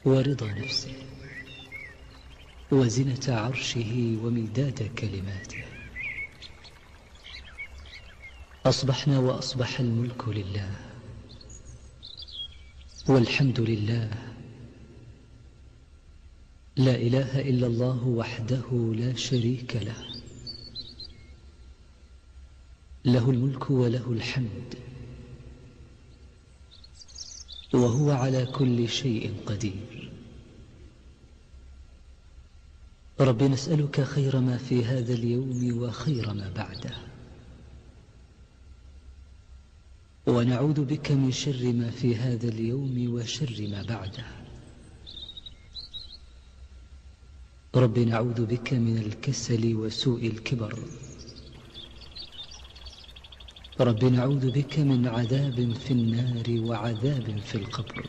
ورضا نفسه وزنة عرشه ومداد كلماته. أصبحنا وأصبح الملك لله، والحمد لله، لا إله إلا الله وحده لا شريك له، له الملك وله الحمد، وهو على كل شيء قدير. رب نسألك خير ما في هذا اليوم وخير ما بعده، ونعوذ بك من شر ما في هذا اليوم وشر ما بعده. رب نعوذ بك من الكسل وسوء الكبر. رب نعوذ بك من عذاب في النار وعذاب في القبر.